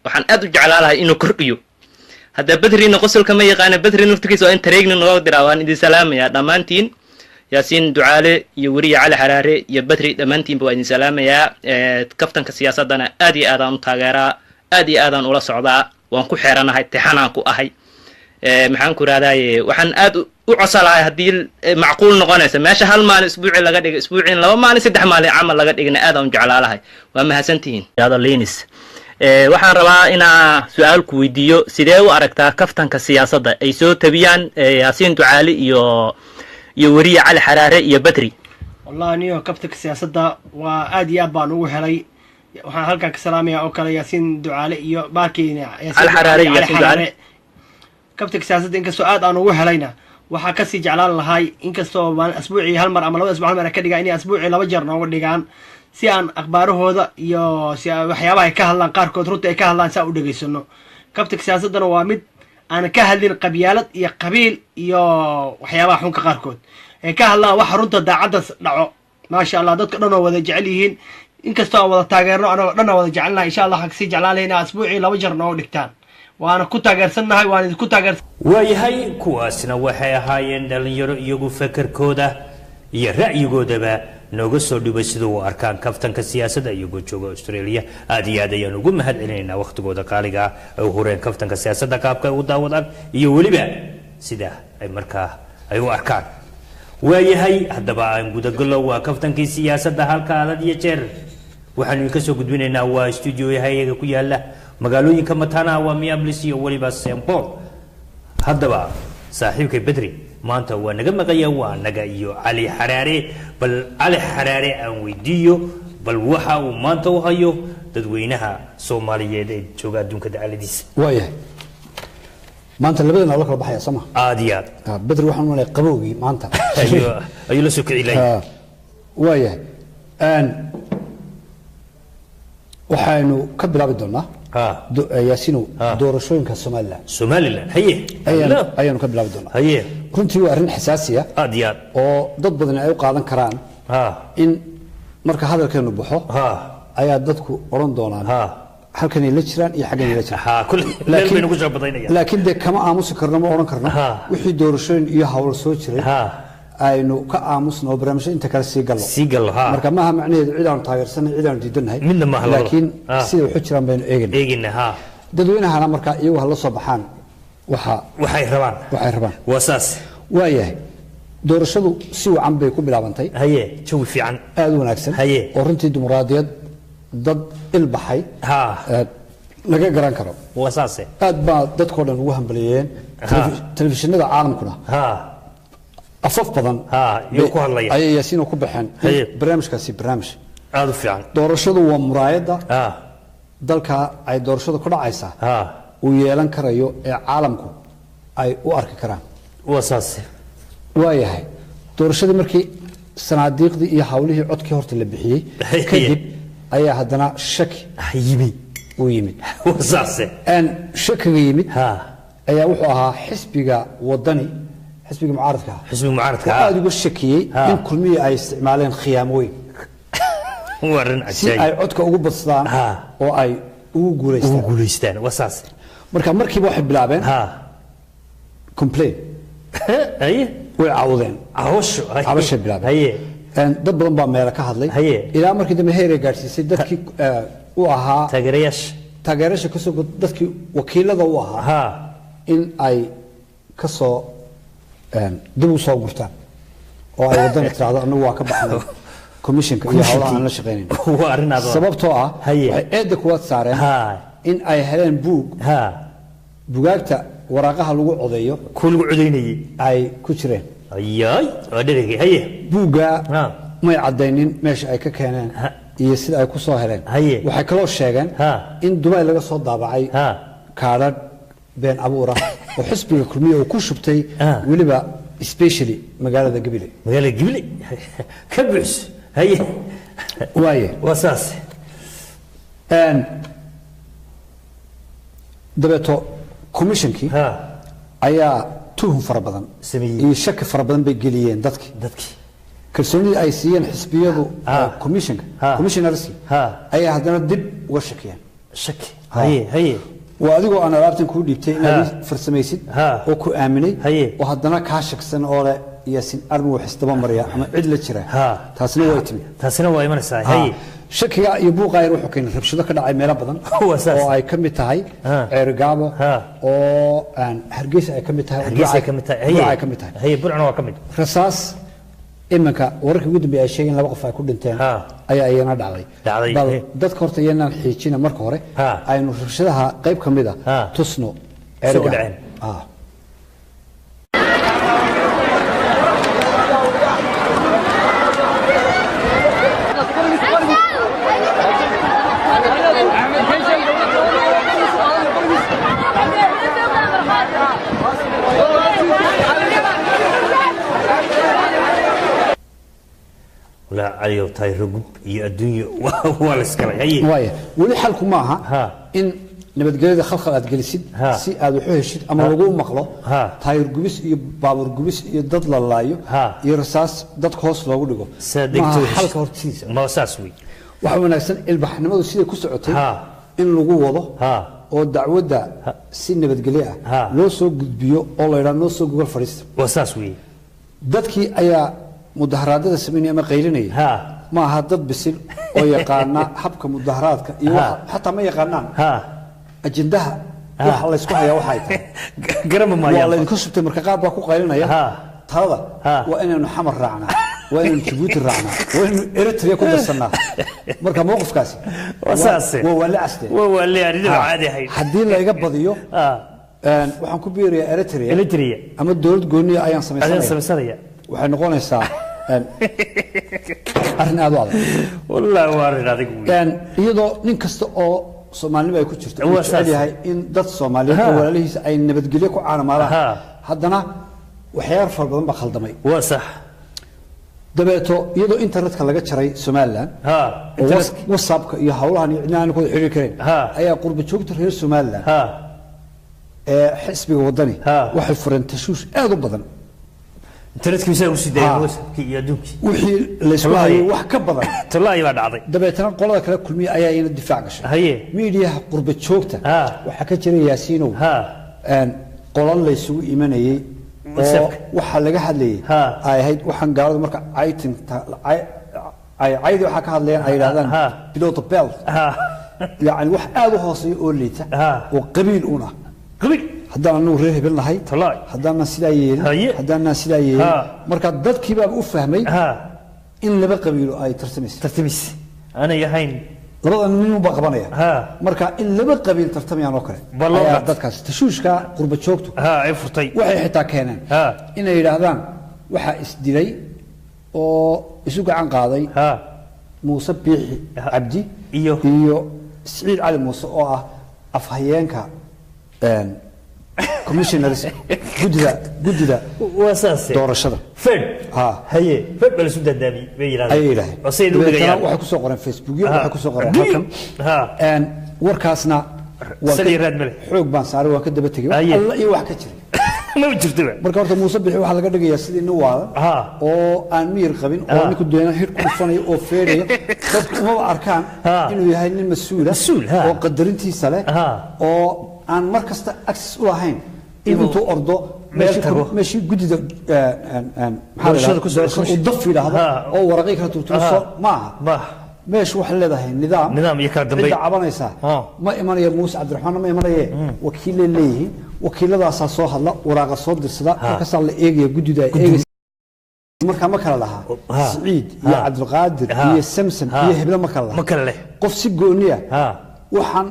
Waxaan aad u jeclaa lahay inuu kordhiyo. Hadda Bedrina qosolka ma yaqaana. Bedri naftigiisa waa in training loo diraa. Waan idin salaamayaa dhammaantiin, Yaasiin Ducaale iyo Weriye Cali Xaraare iyo Bedri, dhammaantiinba waa idin salaamayaa. Kaftanka siyaasaddana aad iyo aadaan u taageeraa, aad iyo aadaan ula socdaa, waan ku xeeranahay, tixanaan ku ahay. Maxaan ku rahdaye, waxaan aad u cosalahay haddii macquul noqonaysa meesha hal maalin isbuucii laga dhigay, isbuuciin 2 maalin, 3 maalin camal laga dhigna, aad aan u jeclaalahay. Waa mahadsantihiin. Linis, waxaan rabaa inaa su-aal ku weydiiyo. Sidee u aragtaa kaftanka siyaasadda ay soo tabiyaan Yaasiin Ducaali iyo Weriye Cali Xaraare iyo Bedri? Wallahi niyo, kaftanka siyaasadda waa aad iyo aad baan ugu helay. Waxaan halkan ka salaamaya oo kale Yaasiin Ducaale iyo baarkeyna. Cali Xaraare iyo Yaasiin Ducaale. Kaftanka siyaasadda inkastoo aad aan ugu helayna, waxaa kasii jeclaan lahay, inkastoo maalin asbuucii hal mar ama 2da asbuuc hal mar ka dhigaan, inay asbuucii 2 jeer nooga dhigaan, si aan akhbaarahooda iyo si waxyaabaha ay ka hadlaan qaarkood, runta ay ka hadlaan, si aan u dhegaysano. Kaftanka siyaasaddana waa mid aan ka hadlin qabyaalad iyo qabiil iyo waxyaabaha xunka qaarkood, ay ka hadlaan waxa runta daacadda dhaco. Maasha Allah, dadka dhan oo wada jecel yihiin. Inkastoo aan wada taageerno, anagoo dhan aan wada jecelnahay, insha Allah waxaan kasii jeclaan lahay inaa asbuucii 2 jeer nooga dhigtaan. Waana ku taageersannahay, waan idinku taageersan. Waayahay, kuwaasna waxay ahaayeen dhallinyaro iyagu fekerkooda iyo ra'yigoodaba nooga soo dhibay sida u arkaan kaftanka siyaasadda, iyagoo jooga Australia. Aad iyo aad ayaan ugu mahad celinaynaa wakhtigooda qaaliga ah ay u hureen kaftanka siyaasadda, qaabka ay u daawadaan iyo weliba sida ay markaa ay u arkaan. Waayahay, haddaba aan gudagallo. Waa kaftankii siyaasadda halka aad iyo jeer waxaanu idinka soo gudbinaynaa waa stuudioyahayaga ku yaala magaalooyinka Matana, waa Minneapolis iyo weliba St Paul. Haddaba saaxiibkay Bedri maanta waa naga maqaya, waa naga iyo Cali Xaraare. Bal Cali Xaraare aan weydiiyo bal waxa uu maanta u hayo dadweynaha Soomaaliyeed ee jooga adduunka dacaladiisa. Waayahay, maanta labadana la kala baxaya, soo ma? Aad iyo aad. Ah, Bedri waxaan u malaya qabowgii maanta ayuu la soo kici lahay. Ah, waayahay. Waxaynu ka bilaabi doonaa Yaasiinow doorashooyinka Somaliland. Somaliland, haye. Ayaanu ka bilaabi doonaa. Haye. Runtii waa arrin xasaasi ah Aad iyo aad. oo dad badan ay u qaadan karaan in marka hadalkeenu baxo ayaa dadku odhan doonaan halkanay la jiraan iyo xagganay la jiraan. Kulli meel baynu ku soo badaynaya. Laakiin dee kama aamusi karno, ma odhan karno wixii doorashooyin iyo hawl soo jiray aynu ka aamusno oo barnaamijyo inta kale sii gallo. Sii gallo, ha. Marka maaha macnaheedu cid aanu taageersanay, cid aanu diidannahay. Midna maaha labada. Laakiin sida waxu jiraan baynu eegayna. Eegina, ha. Dadweynahana markaa iyagu ha la soo baxaan waxa waxay rabaan. Waxay rabaan. Waa saas. Waayahay, doorashadu si wacan bay ku bilaabantay. Haye, jawi fiican. Aada u wanaagsan. Haye. Oo runtii dimuqraadiyad dad ilbaxay laga garan karo. Waa saase. Aad baa dadkoo dhan ugu hambaliyeeyeen. Telefishinada caalamkuna afaf badan iyuu ku hadlaya. Ayay Yaasiino ku baxeen in barnaamijkaasi barnaamij aada u fiican. Doorashadu waa muraayadda dalka ay doorashadu ku dhacaysaa uu yeelan karayo ee caalamku ay u arki karaan. Waa saase. Waayahay, doorashadii markii sanaadiiqdii iyo hawlihii codkii horta la bixiyey kadib ayaa haddana shaki yimi. Uu yimid. Waa saase. Shakiga yimid ayaa wuxuu ahaa xisbiga Wadani, xisbiga mucaaradka ah. Xisbiga mucaaradka. Oo aada uga shakiyey in Kulmiyi ay isticmaaleen khiyaamooyin waa arrin si ay cajaayib codka ugu badsadaan oo ay ugu guuleystaan. Ugu guulaystaan, waa saas. Marka markiiba waxay bilaabeen complain. Way cawdeen. Cabasho. Cabashay bilaabeen. Dad badan baa meelo ka hadlay ilaa markii dambe heer ay gaadhsiisay dadkii u ahaa taageerayaasha. Taageerayaasha kasoo dadkii wakiilada u ahaa in ay kasoo dib u soo gurtaan oo ay Wadani tiraahdo, "Anagu waa ka baxnay commissionka iyo howlaha aan la shaqaynayn." Waa arrin aad Sababtoo ah waxay eedda kuwaad saareen in ay heleen buug, bugaagta waraaqaha lagu codeeyo kuwa lagu codeynayay ay ku jireen. Ayay, waa dherigay, haye. Buugga may caddaynin meesha ay ka keeneen iyo sida ay ku soo heleen. Waxay kaloo sheegeen in Dubai laga soo daabacay kaadhadh been abuur ah oo xisbiga Kulmiye uu ku shubtay, weliba especially magaalada Gabiley. Magaalada Gabiley ka buux, haye. Waaye. Waa saas. Dabeeto commissionkii ayaa tuhun fara badan iyo shaki fara badan bay geliyeen dadkii. Dadkii. Kalsoonidii ay siiyeen xisbiyadu commissionka, commissionerski, ayaa haddana dib uga shakiyeen. Shaki. Haye haye. Waa adigoo aan alaabtan kuu dhiibtay inaad farsamaysid oo ku aaminay oo haddana kaa shaksan oo leh Yaasin armi wax isdaba maraya ama cid la jira. Taasina way timi, taasina waa imanaysaa. Haye. Shakiga iyo buuqa yar wuxuu keenay rabshado ka dhacay meelo badan oo ay ka mid tahay Ceerigaabo oo aan Hargeysa ay ka mid tahay, Hargeysa ka mid tahay, haye ay ka mid tahay, haye Burcna waa ka mid. Rasaas iminka wararkii ugu dambeeyay ay sheegeen 2 qof ay ku dhinteen ayaa iyana dhacday. Bal dadka horta iyanaan xiijina marka hore aynu rabshadaha qayb ka mid ah tusno Ceerigaabo. لا علي tahay rugub iyo adduunyo waa la iskalay. Haye. Waaya weli xalku ma aha in nabadgelyada khalkhal aad gelisid si aad wax u heshid ama lagu maqlo taayir gubis iyo baabuur gubis iyo dad la laayo iyo rasaas dadka hoos loogu dhigo. Xalka hortiisa ma saas wey. Waxa wanaagsan ilbaxnimadu siday ku socotay in lagu wado oo dacwadda si nabadgelyo ah loo soo gudbiyo oo la yidhaha noo soo gogol fadhiista. Waa saas wey. Dadkii ayaa mudaharaadada sameynaya ama qaylinaya ma aha dad bisil oo yaqaana habka mudaharaadka iyo xataa ma yaqaanaan ajendaha waxa la isku hayaa waxay tahay garama maayaan. Waa la idinku subtay. Marka qaar baa ku qaylinaya talada waa inaynu Xamar raacnaa, waa inaynu Jabuuti raacnaa, waa inaynu Eritrea ku darsannaa. Marka mowqifkaasi waa saas, waa waale caste, waa waale arrinta caadi ahayd. Haddii la iga badiyo waxaan ku biirayaa Eritrea ama dowlad gooniya ayaan samaysanaya. Waxay noqonaysaa arrin aad u adag. Wallahi waa arrin adag. Iyadoo nin kasta oo Soomaalinimo ay ku jirto uu jecel yahay in dad Soomaaliyeed oo walaalihiisa ay nabadgelyo ku caanamaalaan, haddana waxyaalo fara badan baa khaldamay. Waa sax. Dabeeto iyadoo internetka laga jaray Somaliland oo WhatsAppka iyo howlahan iyo cidna aan ku wada xiriiri karin ayaa qurba joogta reer Somaliland ee xisbiga Wadani waxay fureen tashuush aad u badan. Internetkiisa uu sideeyay WhatsAppki iyo adduunkii wixii la isku hayay wax ka badan tallaahi baa dhacday. Dabeetana qolada kale kulmiye ayaa iyana difaac gashay. Haye. Miidiyaha qurba joogta waxaa ka jiray Yaasiinow qolal la isugu imanayay oo waxaa laga hadlayay ay ahayd waxaan gaaladu marka caytinta ay caydi waxaa ka hadlayaan ay yidhahdaan below the belt, yacni wax aad u hooseeya oo liita oo qabiil uun ah. Qabiil haddaan anagu reer hebel nahay, haddaanan sidaa yeelin, haddaanan sidaa yeelin. Marka dadkii baa u fahmay in laba qabiilo ay tartamaysa tartamaysa aanay ahayn labada nin baa qabanaya. Marka in laba qabiil tartamayaan oo kale ayaa dadkaas tashuushka qurba joogtu ay furtay. Waxay xitaa keeneen inay yidhaahdaan waxaa isdilay oo isu gacan qaaday Muuse Biixi Cabdi iyo Siciid Cali Muuse oo ah afhayeenka commissioners guddida waa saas doorashada fed. Haye fed baa lasu daadaamiyey bay yidhahdeen ayay yidhahdeen. Waxay ku soo qoreen Facebookyo, waxay ku soo qoreen halkan. Warkaasna xoog baan saaray, waan ka daba tegey alla iyo wax ka jiray ma jirto. Marka horta Muuse Bixi waxaa laga dhigayaa sidii nin waalan oo aan miyir qabin oo ninku doona xidh ku dhufanaya oo feeraya. Dadku umaba arkaan inuu yahay nin mas-uula oo qadarintiisa leh oo aan mar kasta access u lahayn in intuu ordo meeshii guddida uu daf yidhaahdo oo waraqii kala turturuso maaha. Meeshu waxay leedahay nidaam nidaam iyo kala dambeyn. Cidda cabanaysaa ma imanaya Muuse Cabdiraxmaan ma imanaye, wakiilay leeyihiin, wakiiladaasaa soo hadla, waraaqa soo dirsada, markaasaa la eegaya guddida ay eegaysa. Markaa ma kala lahaa Siciid iyo Cabdulqaadir iyo Samsam iyo Heblo ma kala lahaa, ma kala leh qof si gooniya waxaan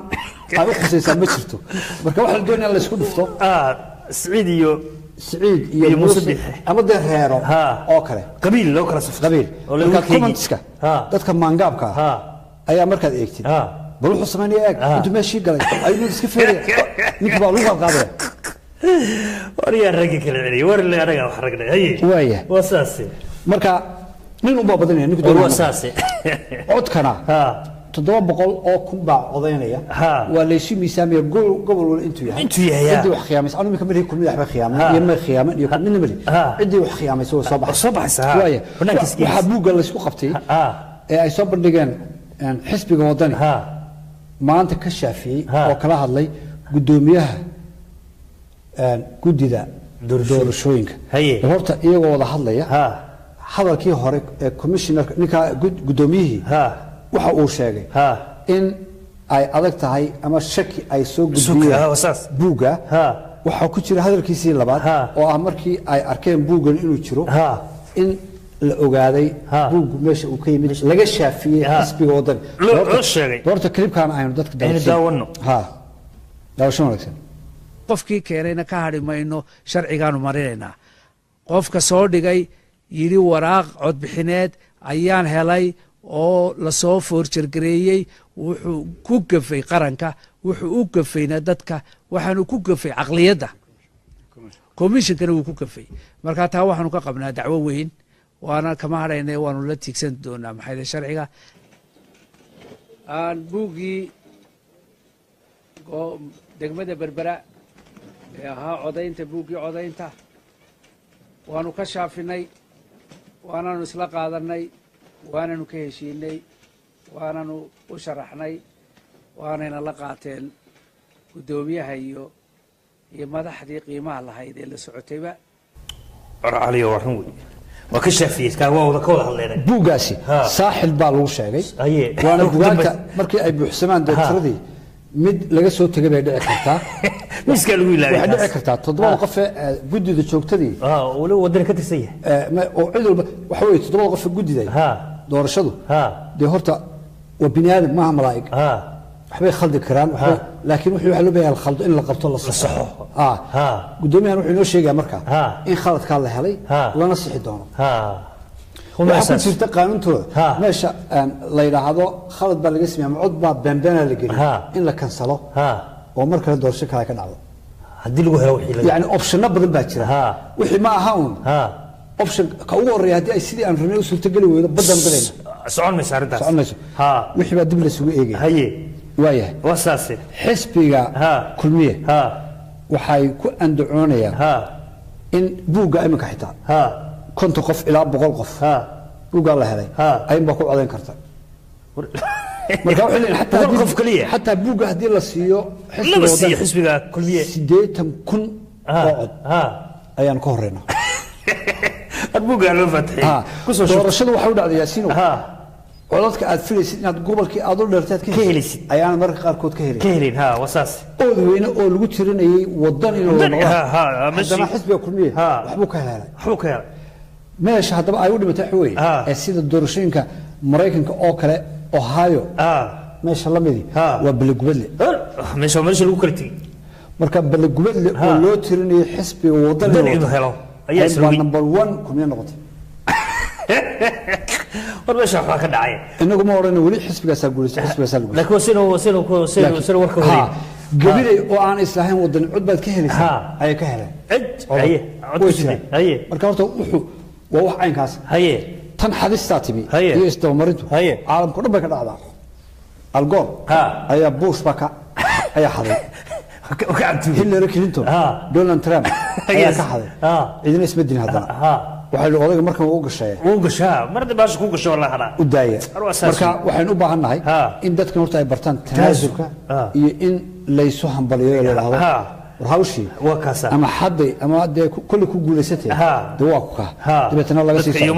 ay u khusaysaa ma jirto. Marka waxa la doonaya la isku dhufto Siciid iyo Siciid iyo Muuse ama dee reero oo kale qabiil loo kala safto qabiil. Marka commentska dadka maangaabka ah ayaa markaad eegtid bal wuxuu sameynaya eeg intuu meeshii galay ayuu mid iska feeraya, ninka baa lagu qalqaadaya. War yaa ragga kala celiya, war le anaga wax ragnay. Haye. Waaya waa saas. Marka nin unbaa badanaya ninku doonaya waa saas. Codkana 700,000 baa codaynaya. Waa laysu miisaamaya gobol wala intuu yahay, ciddii wax khiyaamaysa. Anu iminka malihi kulmida waxba khiyaaman iyo ma khiyaaman iyo midna malihi, ciddii wax khiyaamaysa way soo baxaysa, soo baxaysa. Waaya waxaa buugga laysku qabtay ee ay soo bandhigeen xisbiga Wadani maanta ka shaafiyey oo kala hadlay gudoomiyaha guddida doorashooyinka. Horta iyagoo wada hadlaya hadalkii hore ee commissioner ninka gudoomiyihii waxa uu sheegay in ay adag tahay ama shaki ay soo gudbiyeen buugga. Waxaa ku jira hadalkiisii labaad oo ah markii ay arkeen buuggan inuu jiro in la ogaaday buuggu meesha uu ka yimid laga shaafiyey xisbiga waddan. Horta clipkan aynu dadka daawano. Daawasho wanaagsan. Qofkii keenayna ka hadhi mayno, sharcigaanu marinaynaa. Qofka soo dhigay yidhi waraaq codbixineed ayaan helay oo lasoo foorjargareeyey, wuxuu ku gafay qaranka, wuxuu u gafayna dadka, waxaanu ku gafay caqliyadda komishinkana wuu ku gafay. Marka taa waxaanu ka qabnaa dacwo weyn, waana kama hadhayna, waanu la tiigsan doonaa maxay sharciga. Aan buuggii degmada Berbera ee ahaa codaynta, buuggii codaynta waanu ka shaafinay, waanaanu isla qaadanay, waananu ka heshiinay, waananu u sharaxnay, waanayna la qaateen guddoomiyaha iyo madaxdii qiimaha lahayd ee la socotayba. Cali waa run wey, waa ka shaafiyey, waa wada ka wada hadleynay. Buuggaasi saaxil baa lagu sheegay, waana bugaagta markii ay buuxsamaan dee tiradii mid laga soo tegay bay dhici kartaa. Miiskaa lagu ilaaliyo. Waxay dhici kartaa 7 qof ee guddida joogtadii weli wadani ka tirsan yahay oo cid walba waxa weeye 7 qof ee guddiday doorashadu dee horta waa bini aadam maaha malaa'ig, waxbay khaldi karaan, laakiin wuxuu waxa loo baahan khaldo in la qabto la saxo. Guddoomiyahan wuxuu inoo sheegayaa marka in khaladkaa la helay lana sixi doono. Waxaa ku jirta qaanuuntooda meesha la yidhaahdo khalad baa laga sameeyay ama cod baa beenbeena la geliyay in la kansalo oo mar kale doorasho kale ka dhacdo haddii lagu helo wixii laga, yacni optionno badan baa jira. Wixii ma aha uun option ka ugu horreeya haddii ay sidii aan rabnay u suurtageli weydo badan galayna socon mayso arrintaas, socon mayso. Wixii baa dib laysugu eegaya. Waayahay waa saase. Xisbiga Kulmiye waxay ku andacoonayaan in buugga iminka xitaa 50 qof ilaa 100 qof buuggaa la helay ayun baa ku codayn karta. Marka waxay leeyihin xataa qof kaliya xataa buugga haddii la siiyo lama siiyo xisbiga Kulmiye 80,000 oo cod ayaan ka horreynaa. Buuggaa loo faatixiyey. Doorashadu waxay u dhacday Yaasiinow, codadka aad filaysid inaad gobolkii aad u dheertay aad ka helisid ayaana mararka qaarkood ka helin. Waa saas. Ood weyne oo lagu tirinayay wadan inuu noqdo, haddana xisbiga Kulmiye waxbuu ka helay, waxbuu ka helay. Meesha haddaba ay u dhimatay waxa weeye ee sida doorashooyinka Maraykanka oo kale Ohio meesha la midi waa Belegubadle, meesha lagu kala tegey. Marka Belegubadle oo loo tirinayay xisbiga wadan inuu helo ayaa number 1 Kulmiye noqotay. War meesha waxaa ka dhacay inagu ma odhan weli xisbigaasaa guulaystay, xisbigaasaa la guulaystay, laakiin sinu warka horey gabilay oo aan islahayn wadan cod baad ka helaysaa ayay ka heleen cid. Marka horta wuxuu waa wax caynkaas. Tan xadistaa timi iyo isdabamarintu caalamka dhan bay ka dhacdaa. Algoor ayaa Bush baa ka ayaa xaday, Hillary Clinton, Donald Trump ayaa ka xaday, cidina isma dilin haddana. Waxay la odayga markan uu gashay uu gashaa mar dib ku gasho la hada u daaya. Marka waxaan u baahannahay in dadkan horta ay bartaan tanaasulka iyo in laysu hambaliyo la yiraahdo war hawshii waa kaasa ama xaday ama dee kulli ku guulaysatay dee waa ku ka dabeetana laga sii socdo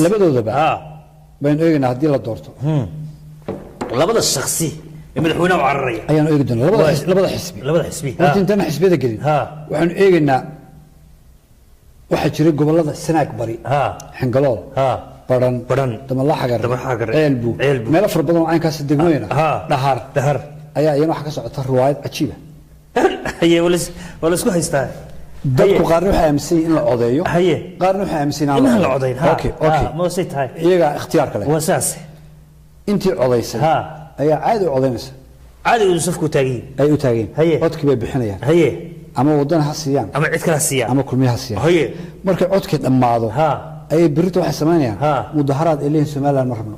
labadoodaba baynu eegaynaa haddii la doorto labada shakhsi ee madaxweynaha u cararaya ayaanu eegi doonaa labada xisbi, labada xisbi. Horta intaan xisbiyada gelin waxaanu eegaynaa waxaa jiray gobolada Sanaag Bari, Xingalool, Baran, Damalaxagar, Ceelbu, meelo fara badan oo caynkaas degmooyin ah, Dhahar ayaa iyana waxaa ka socota riwaayad cajiiba. Waa la isku haystaa. Dadku qaarna waxay aaminsan yihiin in la codeeyo, qaarna waxay aaminsan yihiin in la codeyn. Okay, tahay iyaga ikhtiyaarka leh. Waa saas. Intii codaysay ayaa caadi u codaynaysa, caadi u safku taagiin ay u taageen, codkii bay bixinayaan ama wadan ha siiyaan ama cid kale ha siiyaan ama Kulmiye ha siiyaan. Markay codkii dhammaado ayay berrito waxay samaynayaan mudaharaad ay leeyihin Somaliland ma rabno.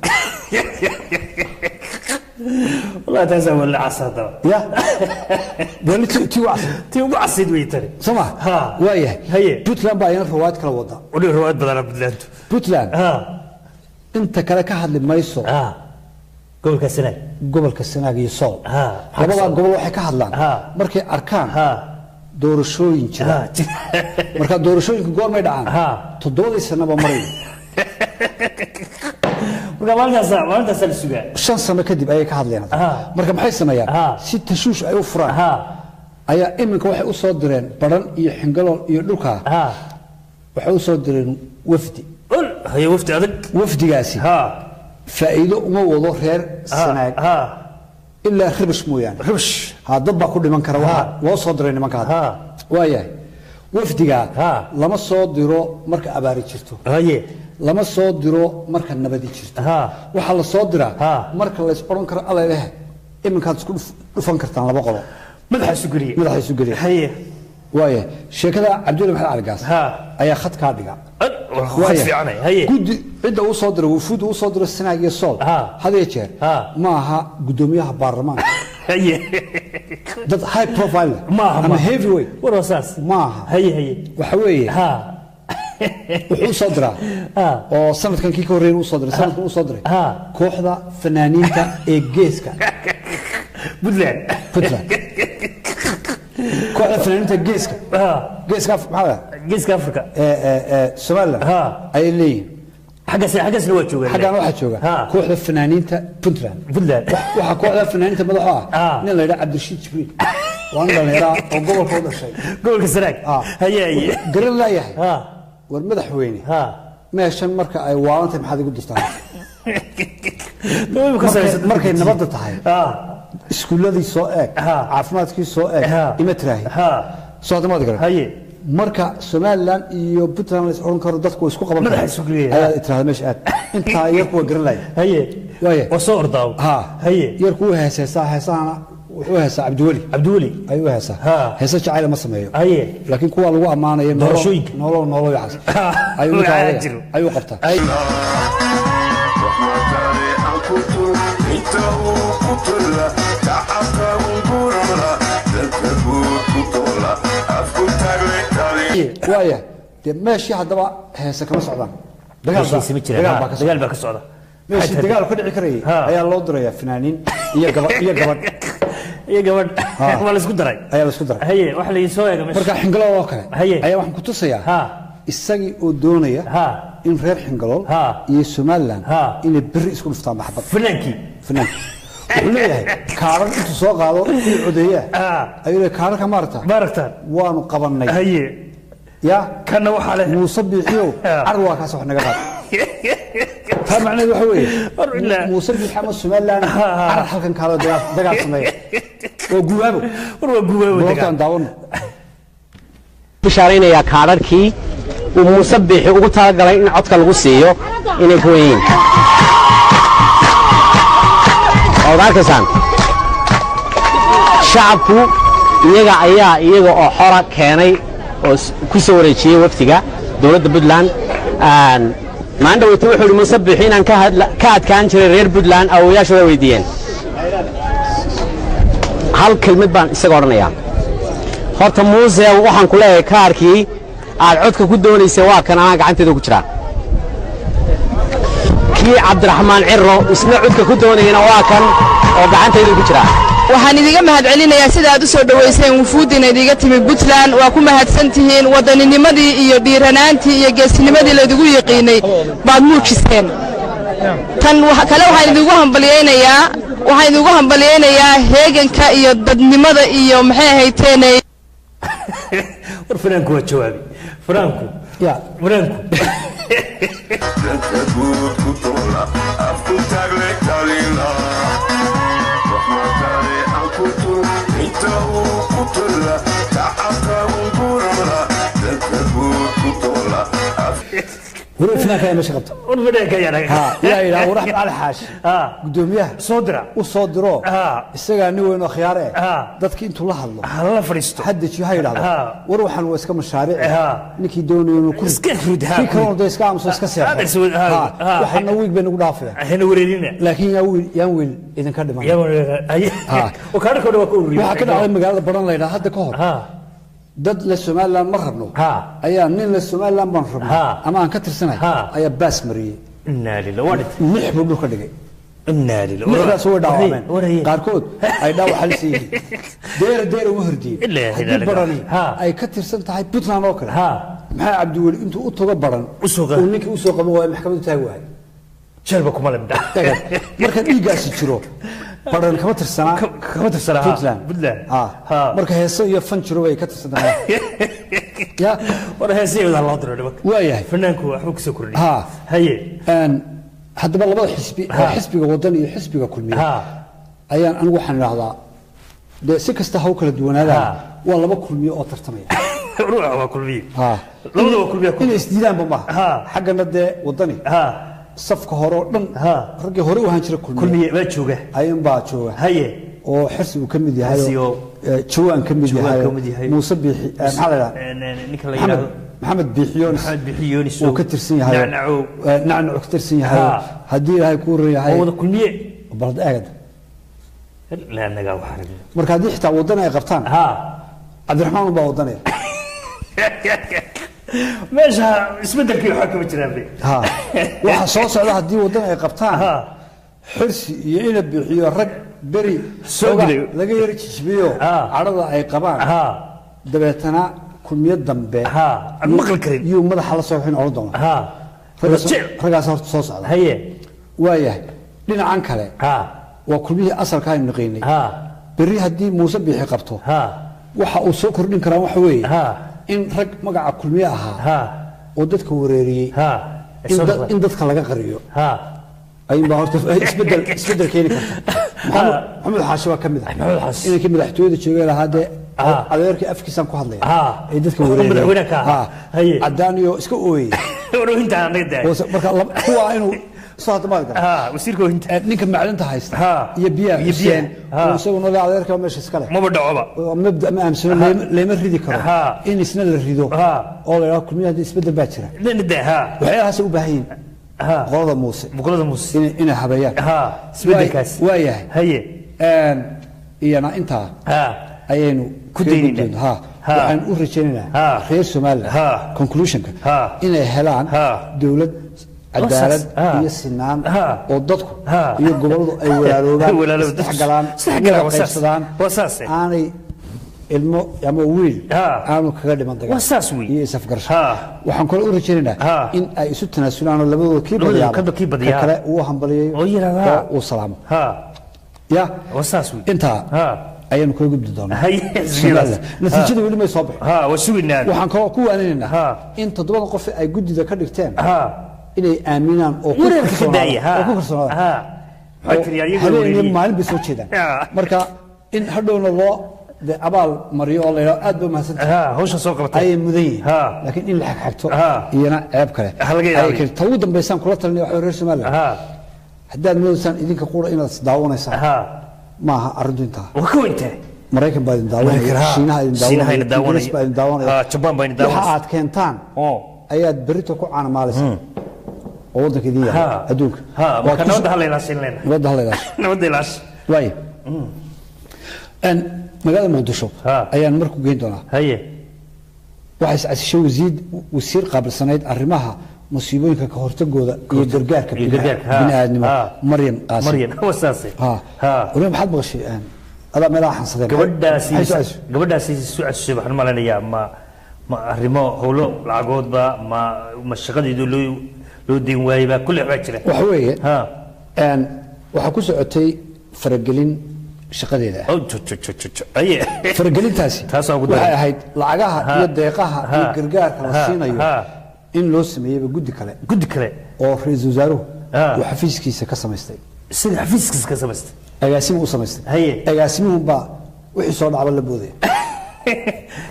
Wallahi taasaa wala cas haddaba. Ya wali tii ugu casid, tii ugu casid wey tani soo ma. Waayahay Puntland baa iyana riwaayad kala wada, wali riwaayad badana Puntland. Puntland inta kale ka hadli mayso Gobolka Sanaag, gobolka Sanaag iyo Sool, labadaa gobol waxay ka hadlaan markay arkaan doorashooyin jira. Marka doorashooyinku goormay dhacaan? 7dii sanaba maray. Marka maalintaasa la sugaa. 5 sano kadib ayay ka hadleen. Marka maxay sameeyaan? Si tashuush ay u furaan ayaa iminka waxay u soo direen Baran iyo Xingalool iyo dhulkaa, waxay u soo direen wafdi. Haye, wafdi adag. Wafdigaasi faa'iido uma wado reer Sanaag ilaa ribish mooyaane. Ribish. Ha, dad baa ku dhiman kara waxa loo soo diray nimanka hadda. Waayahay, wafdigaa lama soo diro marka abaari jirto, lama soo diro marka nabadi jirto, waxaa la soo diraa marka lays odhan karo alla leh iminkaad isku dhufan kartaan laba qolo. Madaxa isu geliye. Madaxa isu geliye. Waayahay, sheekada Cabdulla Maxamed Caligaas ayaa khad kaa dhiga. Guddi cidda uu soo diro, wufuud uu soo diro Sanaag iyo Sool had iyo jeer ma aha guddoomiyaha baarlamaanka, dad high profile ama heavyweight ma aha. Waxa weeye wuxuu soo diraa oo sanadkan kii ka horreeyay uu soo diray, sanadkan uu soo diray kooxda fanaaniinta ee geeska Puntland. Puntland, kooxda fanaaniinta geeska, geeska maxaa? Geeska Afrika. Ee Somaliland ayay leeyihiin. Xaggaasna waa joogaan. Xaggaan waxaa jooga kooxda fanaaniinta Puntland. Puntland. Waxaa kooxda fanaaniinta madaxu ah nin la yidhaha Cabdirashiid Jibriil, waa nin dhallinyaro oo gobolka u dhashay, gobolka Sanaag. Haye haye. Garan laayahay. War madaxweyne, meeshan marka ay waalantahay maxaad igu dirtaan? Markay nabadda tahay iskuulladii soo eeg, caafimaadkii soo eeg, ima tiraahi soo hadda maad garan. Marka Somaliland iyo Puntland la is odhan karo dadku way isku qaban karaan ayaa tirahda meesha aad intaa yarku waa garan laaya. Haye, waa soo ordaaw. Haye, yarku wuu heeseesaa, heesahana wuxuu heesaa Cabdiweli. Cabdiweli ayuu heesaa. Heese jacayl ma sameeyo. Haye, laakiin kuwa lagu ammaanayo doorashooyinka nolol nolol waxaas ayuu ayuu qabtaa. Waaya, dee meeshii haddaba heese kama socdaan, dagaal baa ka socda. Meeshii dagaal ka dhici karayay ayaa loo dirayaa fanaaniin iyo gabadh iyo gabadh iyo gabadh waa la isku daray, ayaa la isku daray. Haye, waxa la soo eega meesha. Marka Xingalool oo kale ayaa waxaan ku tusayaa isagii oo doonaya in reer Xingalool iyo Somaliland inay berri isku dhuftaan maxabad. Fanaankii, fanaankii wuxuu leeyahay kaarar intuu soo qaado inuu codeeyaa ayuu leeyahay kaararka maaragta maaragtaan waanu qabannay. Haye, ya kana waxaa leh Muuse Biixiyow car waa kaas wax naga qaad. Taa macnaheedu waxa weeye Muuse Biixi ama Somaliland carar halkan kaalo dagaal sameeya waa gubaabo. War waa gubaabo. Dagaal daawano. Bishaaraynayaa kaararkii uu Muuse Biixi ugu talagalay in codka lagu siiyo inay ka weyn yihiin. Waad arkaysaan shacabku iyaga ayaa iyaga oo xora keenay oo ku soo wareejiyey wafdiga dowladda Puntland. Maalin dhaweyta wuxuu yidhi Muuse Biixi inaan ka adkaan jiray reer Puntland, awowayaashooda weydiiyeen. Hal kelmad baan isaga odhanayaa. Horta Muuse, waxaan ku leeyahay kaarkii aad codka ku doonaysay waa kan anaa gacanteeda ku jiraa. Kii Cabdiraxmaan Ciro isna codka ku doonayana waa kan oo gacantayda ku jiraa. Waxaan idiga mahadcelinayaa sida aad u soo dhowayseen wufuuddina idiga timi Puntland. Waa ku mahadsan tihiin, waddaninimadii iyo dhiiranaantii iyo geesinimadii laydigu yiqiinay baad muujiseen. Tan kale waxaan idigu hambalyaynayaa, waxaan idigu hambalyaynayaa heeganka iyo dadnimada iyo maxay ahayteen. War fanaanku waa jawaabi fanaanku ya fanaanku. Weli fanaanka ayaa meesha qabta. War fanaanka ayaa naga. Yaa yidhaha war Axmed Cali Xaashi guddoomiyaha soo dira u soo diro, isagaa nin weyn oo khiyaare eh, dadki intuu la hadlo hala fadhiisto, ha dejiyo, ha yidhahdo war waxaan waa iska mashaariic, ninkii doonayo inuu ku iska rid, kii kalena dee iska aamuso iska seexo, waxaana wiig bay nagu dhaafaya hana wareerina, laakiin yaa wiil, yaan wiil idinka dhiman. Oo kaararkooda waa ka ururiye. Waxaa ka dhacday magaalada Baran la yidhaha hadda ka hor, dad le Somaliland ma rabno ayaa nin le Somaliland baan rabno ama aan ka tirsanahay ayaa baas mariyey. Inaa lilah, waa dhintay. Lix buu dhulka dhigay. Lixdaas way dhaawacmeen, qaarkood ay dhaawac halis yihiin. Deera deera uma hordiyey. Haddii Barani ay ka tirsan tahay Puntland oo kale, maxaa Cabdiweli intuu u tago Baran uu ninkii usoo qaban waayo, maxkamaddu taagi waayo? Jeelba kuma lemdha. Marka dhiiggaasi jiro, Baran kama tirsanaa, kama tirsanaa Puntland. Puntland. Marka heeso iyo fan jiro bay ka tirsan tahay ya. War heesayooda loo diro nimanka. Waayahay. Fanaanku waxbuu kusoo kordhiyey. Haye. Haddaba labada xisbi, xisbiga Wadan iyo xisbiga Kulmiye, ayaan anigu waxaan idhahdaa dee si kasta ha u kala duwanaadaan, waa laba Kulmiye oo tartamaya. Ruuxa waa Kulmiye, labada waa Kulmiye. Inay isdiidaanba maaha. Xaggana dee Wadani safka hore oo dhan raggii hore u ahaan jira Kulmiye baa jooga, ayun baa jooga. Haye. Oo Xirsi uu ka mid yahay, Jawaan ka mid yahay, Muuse Biixi, maxaa la yidhaha, ninka la yidhaahdo Maxamed Biixiyoonis, Maxamed Biixiyoonis uu ka tirsan yahay, Nacnacow, Nacnacow ka tirsan yahay, haddii Ilaahay kuu ran yahay. Oo wada Kulmiye. Bal eegad la naga waxaan. Marka haddii xitaa Wadan ay qabtaan, Cabdiraxmaan baa Wadanaya. Meesha isbedelkii waxaa kama jiraan be. Waxa soo socda haddii Wadan ay qabtaan, Xirsi iyo ina Bixiyo, rag beri soo dilay laga yara jijibiyo cadhada ay qabaan, dabeetana Kulmiye dambe aan maqli karin yuu madaxa la soo xun odhan doona. Raggaas horta soo socda. Haye. Waayahay. Dhinacan kale waa Kulmihii asalka aynu naqiinay. Berri haddii Muuse Biixi qabto, waxa uu soo kordhin karaa waxa weeye in rag magaca Kulmiye ahaa oo dadka wareeriyey in dadka laga qariyo ayuunbaa horta isbedel keeni karta. Maxamed Xaashi baa ka mid ah inankii madaxtooyada joogay lahaa dee adeerkii afkiisaan ku hadlaya ay dadka wareeriyeen, cadaan iyo iska ooyey. Marka kuwaa inuu soo hadda maad gara wasiirka oohinta, ninka macdanta haysta iyo biyaha Xuseen oo isaguna le adeerka meesha iska leh maba dhacoba, mabda ma aamsano, lama ridi karo, in isna la rido oo la yidhaho Kulmiya haddii isbedel baa jira. Waxyaalahaasay u baahan yihiin qolada Muuse, qolada Muuse inay habeeyaan isbedelkaas. Waayahay. Haye. Iyana intaa ayaynu ku daynaynaa. Waxaan u rajaynaynaa reer Somaliland conclusionka inay helaan dowlad cadaalad iyo sinaan oo dadku iyo gobolladu ay walaaloobaan, isdhexgalaan, wada qaybsadaan, aanay ilmo ama wiil aanu kaga dhiman dagaal iyo isafgarasho. Waxaan kaloo u rajaynaynaa in ay isu tanaasulaan oo labadooda kii badiyaaba ka kale uu hambaliyayo oo uu salaamo. Ya intaa ayaanu kaga gudbi doonaa. Natiijada weli may soo bixin. Waxaan kaloo ku waaninaynaa in 7da qof ay guddida ka dhigteen inay aaminaan oo ku kalsoonaadaan. Habeen iyo maalin bay soo jeedaan. Marka in hadhowna loo de abaal mariyo oo la yidhahdo aad ba mahadsantahay, hawsha soo qabatay, ayay mudan yihiin. Laakiin in la xagxagto iyana ceeb kale. Ta ugu dambaysaan kula talinaya waxa reer Somaliland, haddaad moodaysaan idinka qura inaad isdaawanaysaan, maaha arrintu intaa. Waa ka weyntahay. Maraykan baa idin daawanaya, Shiinaha idin daawanaya, Ingiriis baa idin daawanaya, Jabaan baa idin waxa daawanaysa. Aad keentaan ayaad berrito ku caanamaalaysaa oo waddanka idin yaala adduunka. Marka nabadda hala ilaashin leena. Nabadda hala ilaashin. Nabadda ilaashin. Waay. Magaalada Muqdisho ayaan marku geyn doonaa. Haye. Waxay iscasishay wasiir qaabilsanayd arrimaha musiibooyinka ka hortagooda iyo gargaarka bini'aadnimo, Maryam Qaasim. Maryam waa saasay. Waliba maxaad maqashay? Adaa meelaha xansadeen. Gabadhaasi isu casishay waxaan u malaynayaa ma arrimo howlo lacagoodba, ma shaqadeedu loo deyn waayeyba, kulli waxbaa jira. Waxa weeye waxaa ku socotay faragelin shaqadeeda ah. Faragelintaasi waxay ahayd lacagaha iyo deeqaha iyo gargaarka la siinayo in loo sameeyeyba guddi kale, guddi kale oo ra-iisul wasaaruhu uu xafiiskiisa ka samaystay. Sida xafiiskiisa ka samaystay, agaasima u samaystay. Agaasimuhun baa wixii soo dhacba la boodaya.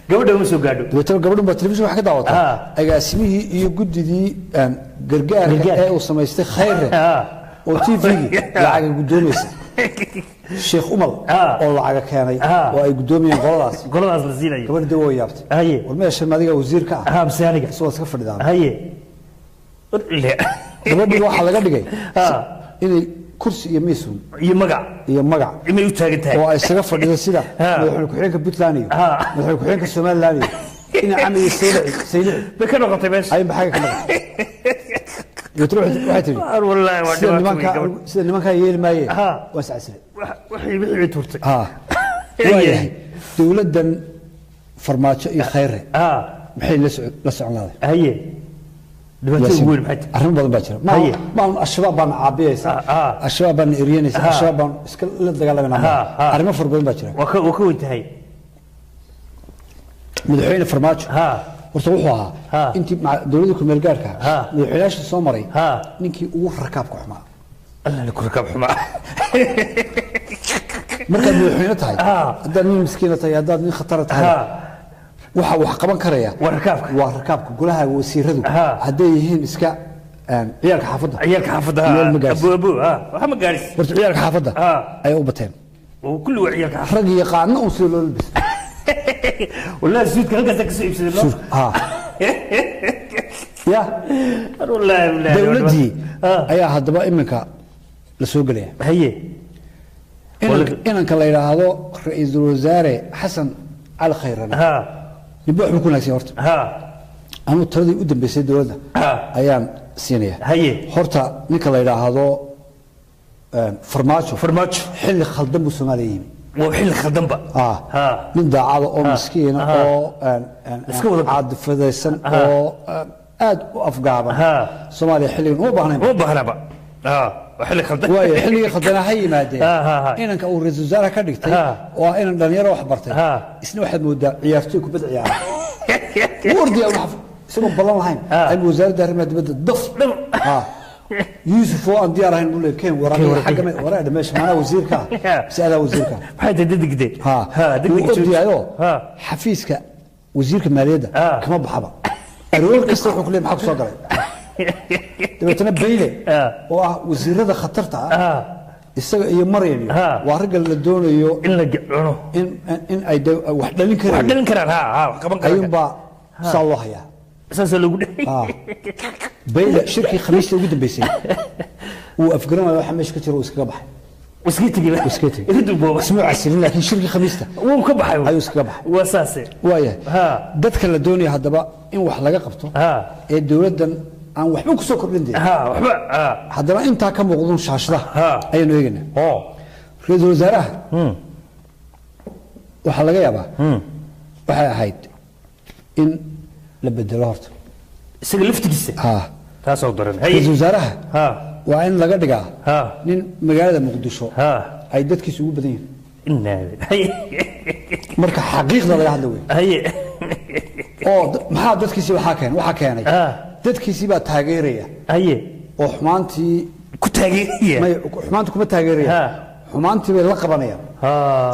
Gabadha uma soo gaadho. Dabeetana gabadhun baa telefishin wax ka daawataa, agaasimihii iyo guddidii gargaarka ee uu samaystay Khayre oo TV-gii lacaga guddoomaysa, Sheekh Umal oo lacaga keenay oo ay guddoomayeen qoladaas, qoladaas la siinayo. Gabadha de waa yaabtay. War meeshan adiga wasiir ka ah mise aniga isagoo iska fadhidaa? Haye. Gabadhii waxaa laga dhigay inay kursi iyo miisun iyo magac iyo magac inay u taagan tahay oo ay isaga fadhido sida madaxweyne ku-xigeenka Puntland iyo madaxweyne ku-xigeenka Somaliland iyo ina Camar iyo Saylici. Saylici bay ka noqotay meesha. Ay maxay ka noqotay? Dabeetana waxay tihi Wallaahi waa sida dhibaato weyn nimankaa gabadh. Sida nimankaa yeeli maayeen, waan iscasilay. Wixii bay tuurtay. Ha, waayahay, dowladdan Farmaajo iyo Khayre maxay la socon lahaday? Haye, dhibaatada ugu weyn maxay tahay? Arrimo badan baa jira. Haye. Ma Al-Shabaab baana caabiyeysa, Al-Shabaab baana eryanaysa, Al-Shabaab baan iska la dagaalamayna. Arrimo fara badan baa jira. Waa ka weyn tahay. Madaxweyne Farmaajo horta wuxuu ahaa intii dowladda ku meel gaarka madaxweynayaasha soo maray ninkii ugu rakaabka xumaa. Alla, ku rakaab xumaa. Markaad madaxweyne tahay, haddaad nin miskiina tahay, haddaad nin khatara tahay, waxa wax qaban karaya waa rakaabka. Waa rakaabka. Golaha wasiiradu hadday yihiin iska ciyaalka xaafadda, ciyaalka xaafadda meel ma gaarsi. Abu abu waxa ma gaarsi. Horta ciyaalka xaafadda ayay u bateen. Oo kulli waa ciyaalka xaafadda. Rag yaqaano un sida loo labisto. Wallahi suudka halkaas ka soo iibsaday. Ha ya. Wallahi wallahi. Dowladdii ayaa haddaba iminka la soo gelaya. Haye. Inanka la yidhaahdo ra-iisul wasaare Xasan Cali Khayrane ninba waxbuu ku wanaagsan horta. Anuu taladii u dambeysay dowladda ayaan siinaya. Haye. Horta ninka la yidhaahdo Farmaajo, Farmaajo xilli khaldan buu Soomaaliya yimi. Waa xilli khaldanba. Nin daacada oo miskiina oo Iska wada caadifadaysan oo aad u afgaaban, Soomaaliya xilligan uma baahnayn. Uma baahnaba, waa xilli khaldan. Waayo, xilligii khaldanaa ha yimaadeen, inanka uu ra-iisul wasaaraha ka dhigtay oo ah inan dhalinyaro wax bartay, isna waxaad moodaa ciyaartoy kubad ciyaara. Wuu ordaya isagoo ballan lahayn ayuu wasaaradda arrimaha dibadda daf. Yuusuf oo aan diyaar ahayn buu leeyahay, keen waraaqada xagga waraaqda meesha, maanaa wasiirka ah mise adaa wasiirka? Maxay tahay degdegde? Wuu ordayaayo, xafiiska wasiirka maaliyadda kama baxaba. Aroor kasta wuxuu ku leeyahay, maxaa ku soo galay? Dabeetana Bayle oo ah wasiirada khatarta ah, isaga iyo Maryam iyo waa ragga la doonayo in la cuno, in ay wax dhalin karaan, wax dhalin karaan, wax qaban karaan. Ayuunbaa saa loo hayaa. Saasaa loogu dhahay. Bayle shirkii Khamiista ugu dambeysay wuu afgaran waayo waxa meesha ka jira, uu iskaga baxay. Iska tegey. Iska tegey. Ismuu casilin, laakiin shirkii Khamiista wuu ka baxay. Ayuu iskaga baxay. Waa saase. Waayahay, dadka la doonaya haddaba in wax laga qabto ee dowladdan aan waxba ku soo kordhin dee waxba haddana intaa ka muuqdun shaashadaha ayaanu eegaynaa. Ra-iisul wasaaraha waxaa laga yaabaa waxay ahayd in la bedelo horta. Isaga laftigiisa taasoo daran. Ra-iisul wasaaraha waa in laga dhigaa nin magaalada Muqdisho ay dadkiisu ugu badan yihiin, marka xaqiiqda laga hadla wey. Oo maxaa dadkiisii waxaa keenay? Waxaa keenay dadkiisii baa taageeraya. Oo xumaantii ku taageeraya. May, xumaantii kuma taageeraya, xumaantii bay la qabanayaan.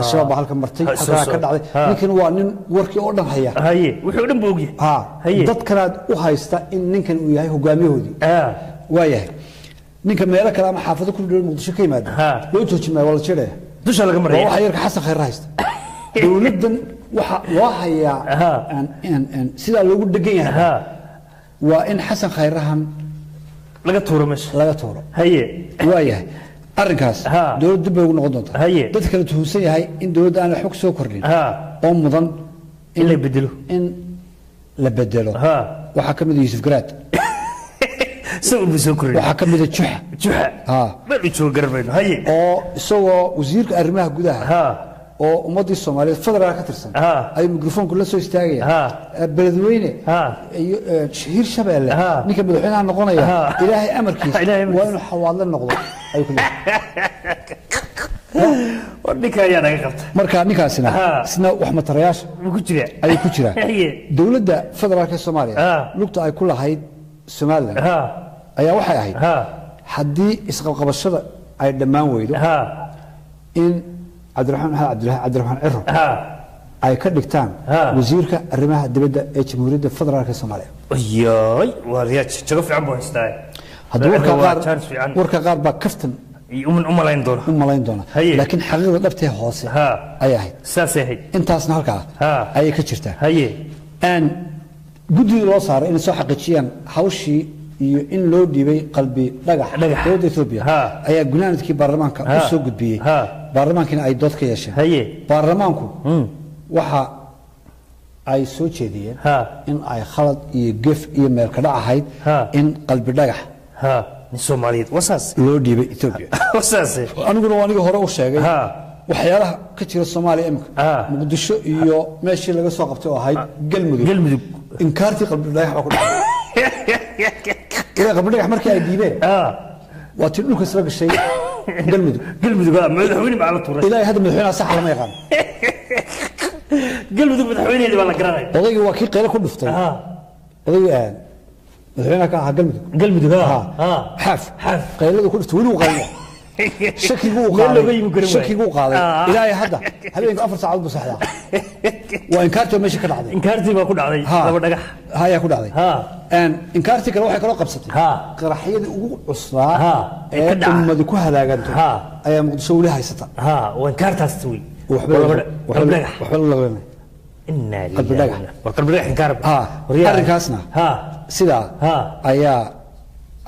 Al-Shabaab baa halkan martay, halkaa ka dhacday. Ninkan waa nin warkii oo dhan haya. Wuxuu dhan buu ogyahay. Dadkanaad u haysta in ninkan uu yahay hogaamiyahoodii. Waayahay, ninka meelo kale ama xaafado ku dhow Muqdisho ka yimaada loo joojin maayo, waa la jiraya. Dusha laga maraya. Waa waxa yarka Xasan Khayr haysta. Dowladdan waxa loo hayaa sidaa loogu dhegan yahay waa in Xasan Khayrahan laga tuuro meesha. Laga tuuro. Waayahay, arrinkaas dowladda dib bay ugu noqon doontaa. Dadka kala tuhunsan yahay in dowladda aan waxba ku soo kordhin oo mudan in la bedelo, in la bedelo waxaa ka mid ah Yuusuf Garaad. Isagu buu soo kordhin. Waxaa ka mid ah Juxa. Juxa meel u joogo garan mayno. Oo isagoo wasiirka arrimaha gudaha oo ummaddii Soomaaliyeed federaal ka tirsan ayuu mikrofoonku la soo istaagaya, beledweyne iyo Hiir Shabeelle ninka madaxweynaha noqonaya Ilaahay amarkiisa waa inuu xawaadle noqdo ayuu ku leeyahay. War ninka ayaa naga qabta. Marka ninkaasina isna wax matarayaasha wuu ku jiraa. Ayuu ku jiraa. Dowladda federaalka ee Soomaaliya lugta ay ku lahayd Somaliland ayaa waxay ahayd haddii isqabqabashada ay dhammaan weydo in Cabdiraxmaan Maxamed Cabdilaahi, Cabdiraxmaan Ciro, ay ka dhigtaan wasiirka arrimaha dibadda ee Jamhuuriyadda Federaalka Soomaaliya. Ayoy, waa riyaaj jago fiican buu haystaa. Hadda warka Waa qaar chance fiican. Warka qaar baa kaftan u malayn doona, u malayn doona, laakiin xaqiiqda dhabtee hoose ayay ahayd. Saasay ahayd. Intaasna halkaa ayay ka jirtaa. Aan guddigii loo saaray inay soo xaqiijiyaan hawshii iyo in loo dhiibay Qalbi Dhagax dowladda Etoobiya ayaa gunaanadkii baarlamaanka u soo gudbiyey, baarlamaankiina ay dood ka yeesheen. Baarlamaanku waxa ay soo jeediyeen in ay khalad iyo gef iyo meel ka dhac ahayd in Qalbi Dhagax Ha, nin Soomaaliyeed wasaas loo dhiibay Ethiopia. Wasaas. Aniguna waa aniga hore u sheegay waxyaalaha ka jira Soomaaliya imika, Muqdisho iyo meeshii laga soo qabtay oo ahayd Galmudug. Galmudug. Inkaartii Qalbi Dhagax baa ku dhacay. Ilaa Qalbi Dhagax markii ay dhiibeen waa tii dhulka isla gashay Galmudug. Galmudug madaxweyne baa la tuuray. Ilaa hadda madaxweynaha sax lama yaqaan. Galmudug madaxweyneheedii baa la garanaya. Odaygii waa kii qeyle ku dhuftay. Odaygii madaxweynaha ka ahaa Galmudug. Galmudug Xaaf. Xaaf. Qeyladu ku dhuftay weli uu qaylo. Shakigu uu qaaday. Shakigu uu qaaday. Ilaa hadda habeenka 4 saacadood buu saxdaa. Waa inkaartii meesha ka dhacday. Inkaartii baa ku dhacday laba dhagax. Ha, ayaa ku dhacday. Inkaartii kale waxay kaloo qabsatay. Qaraxyadii ugu cuslaa ee ummadu ku halaaganto ayaa Muqdisho weli haysata. Waa inkaartaas wey. Waxba la laqaynay. Inna Qalbi dhagax. War qalbi dhagax inkaar. Arrinkaasna sidaa ayaa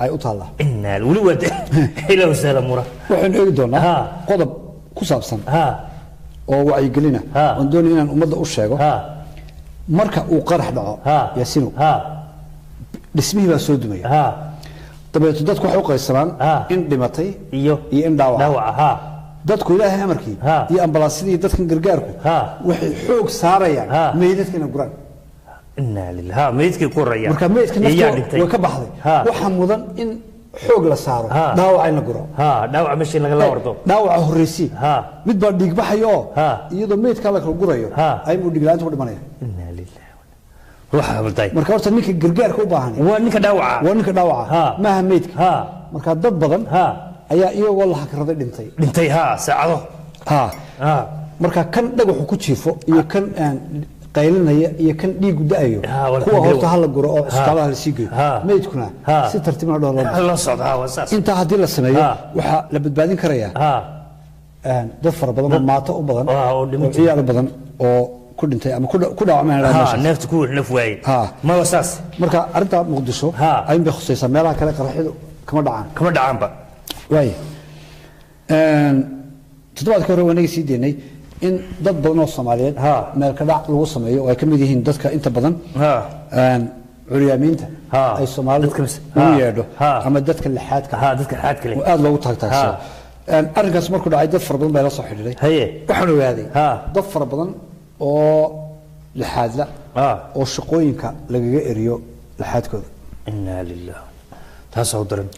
ay u taallaa. Inna weli waa ilaa sala mura. Waxaan eegi doonaa qodob ku saabsan oo wacyigelina oon doonay inaan ummadda u sheego. Marka uu qarax dhaco Yaasino, dhismihii baa soo dumaya. Dabeeto dadku waxay u qaybsamaan in dhimatay iyo in dhaawac. Dadku Ilaahay amarkii iyo ambalaasyadii dadkan gargaarku waxay xoog saarayaan meydadka inay guraan. Inna lillahi meydkii qoraya. Marka meydka nafta way ka baxday. Waxa mudan in xoog la saaro dhaawac in la guro. Dhaawac meesha in laga wardo. Dhaawaca horreysii. Mid baa dhiig baxayo iyadoo meydka la kala gurayo ayuu dhiig la'aanta ku dhimanaya. Inna lillahi ruuxa habday. Marka horta ninka gargaarka u baahan waa ninka dhaawaca. Waa ninka dhaawaca maaha meydka. Marka dad badan ayaa iyagoo la hakraday dhintay. Dhintay saacado. Marka kan dhagaxu ku jiifo iyo kan qaylinaya iyo kan dhiigu da'ayo kuwa horta hala guro oo isbitaalaha la sii geeyo. Meydkuna si tartiibna dhowr loo socdo. Waa saas. Inta haddii la sameeyo waxaa la badbaadin karayaa dad fara badan oo maato u badan oo ciyaal u badan oo ku dhintay ama ku dhaawacmay meeshaas. Neefta ku naf waayey. Ma waa saas. Marka arrinta Muqdisho ayun bay khusaysaa, meelaha kale qaraxyadu kama dhacaan. Kama dhacaanba. Waay. Toddobaadkii hore waan naga sii deynay in dad badan oo Soomaaliyeed meel ka dhac lagu sameeyo oo ay ka mid yihiin dadka inta badan curyaamiinta ay Soomaalidu ugu yeedho ama dadka lixaadka dadka lixaadka leh oo aad loogu taagtaagsado. Arrinkaas markuu dhacay dad fara badan baa la soo xidhiidhay. Waxaan ogaaday dad fara badan oo lixaadla oo shaqooyinka lagaga eriyo lixaadkooda. Inna lillahi taas oo daran.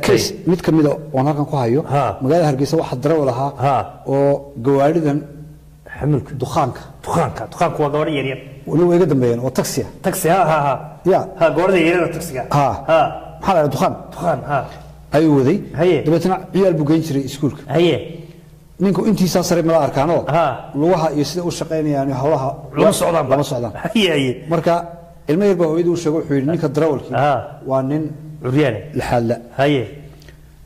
Case mid ka mid ah oon halkan ku hayo magaalada Hargeysa waxaa darawal ahaa oo gawaaridan xamilka dukhaanka dukhaanku waa gawaari yaryar weli way iga dambeeyeen oo taxi ah. Taxi ya gawaarida yaryar taxiga maxaa la dukhaan dukhaan ayuu waday. Dabeetana ciyaal buu geyn jiray iskuulka. Ninku intiisaa sare mala arkaanoo lugaha iyo sida u shaqaynayaan howlaha lama socdaan lama socdaan. Marka ilmo yar baa hooyadii u sheegay wuxuu yidhi ninka darawalkii waa nin curyaane lixaadla.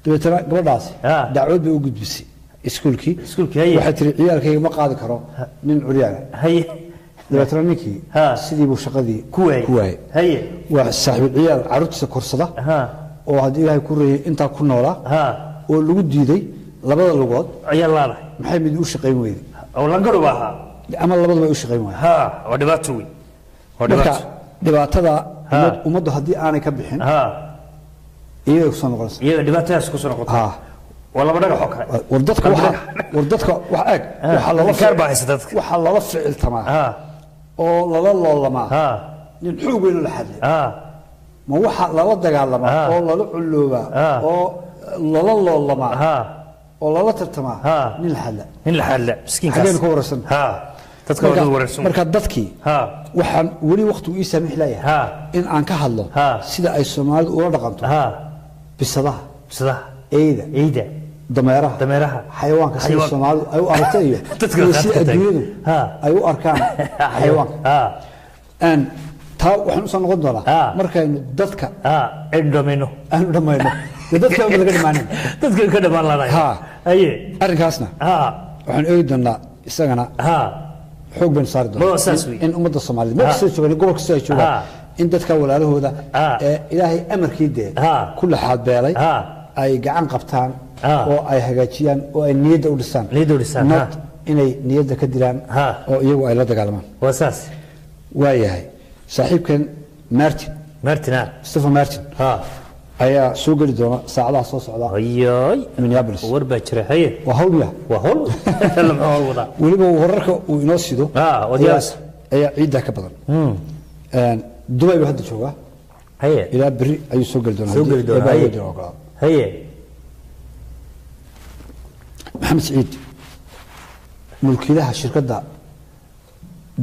Dabeetana gabadhaasi dacwad bay u gudbisay iskuulkii. Waxay tiri ciyaalkayga ma qaadi karo nin curyaane. Dabeetana ninkii sidii buu shaqadii ku waayey. Waa saaxiibul ciyaal carruurtiisa korsada oo haddii Ilaahay ku reeyay intaa ku noolaa oo lagu diiday labada lugood ayaa laalahay. Maxay mid u shaqayn weyday? Oo langaru baa ahaa ama labadaba ay u shaqayn waayeen. Waa dhibaato wey. Marka dhibaatada ummaddu haddii aanay ka bixin iyaga ku soo noqonaysa. Iyaga dhibaatadaas ku soo noqota. Waa laba dhagax oo kale. War dadka waxa war dadka wax eeg waxa lala inkaar baa haysta dadka. Waxa lala ficiltamaa oo lala loolamaa nin xoog weyn la xadlay. Ma waxa lala dagaalamaa oo lala culloobaa oo lala loolamaa oo lala tartamaa nin la xadla. Nin la xadla miskiinkaas. Xageen ku wararsan. Dadka waa wararsan. Marka dadkii waxaan weli waqtigu ii saamix leeyahay in aan ka hadlo sida ay Soomaalidu ula dhaqanto bisadaha eyda dameeraha xayawaanka sida Soomaalidu ay u aragtay iyo sida adduunyadu ay u arkaan xayawaanka. Taa waxaan u soo noqon doonaa markaynu dadka dhamayno aanu dhamayno dadka laga dhamaanin dadka ka dhamaan lahayn. Arrinkaasna waxaan eegi doonaa isagana xoog baynu saari doonaa in ummadda Soomaaliyeed meel kastoo joogaan gobol kastoo ay joogaan in dadka walaalahooda ee Ilaahay amarkii dee ku laxaad beelay ay gacan qabtaan oo ay hagaajiyaan oo ay niyadda u dhisaan not inay niyadda ka dilaan oo iyagu ay la dagaalamaan. Waa saas. Waayahay saaxiibkan Martin Martin Stephen Martin Ayaa soo geli doona saacadaha soo socda. Hayaay. Minneapolis. War baa jira, haye. Waa hawl miya? Waa hawl. Lama hawl wadaa. Weliba wararka uu inoo sido odayaas. Ayaa ciiddaa ka badan. Dubai buu hadda joogaa. Haye. Ilaa berri ayuu soo geli doonaa. Soo geli doonaa, haddii haye. Eebba ogolaado. Haye. Maxamed Siciid, mulkiilaha shirkadda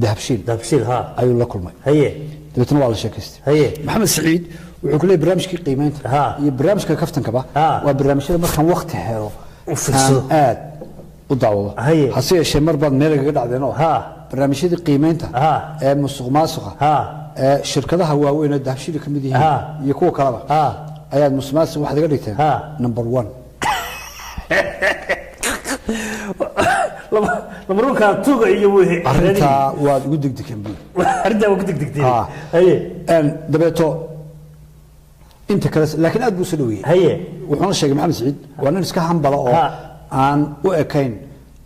Dahabshiil, Dahabshiil, ha, ayuu la kulmay. Haye. Dabeetna waa la sheekaystay. Haye. Maxamed Siciid wuxuu ku leeyahay barnaamijkii qiimeynta iyo barnaamijka kaftankaba waa barnaamijyada markaan waqti helo u fiirsado. Aan aad u daawado. Haye. Hase yeeshee mar baad meel igaga dhacdeen oo barnaamijyadii qiimeynta ee musuq maasuqa ee shirkadaha waaweyn ee Dahabshiil ka mid yihiin iyo kuwa kaleba ayaad musuq maasuq waxaad iga dhigteen number one. Lamaruunkaa tuuga iyo wixii. Arrintaa waad ugu degdegeen buuri. Arrintaa waa ku degdegteen. Haye. Dabeeto inta kale laakiin aad buu soo dhaweeyey. Haye. Wuxuuna sheegay Maxamed Siciid waa nin iska hambala oo aan u ekayn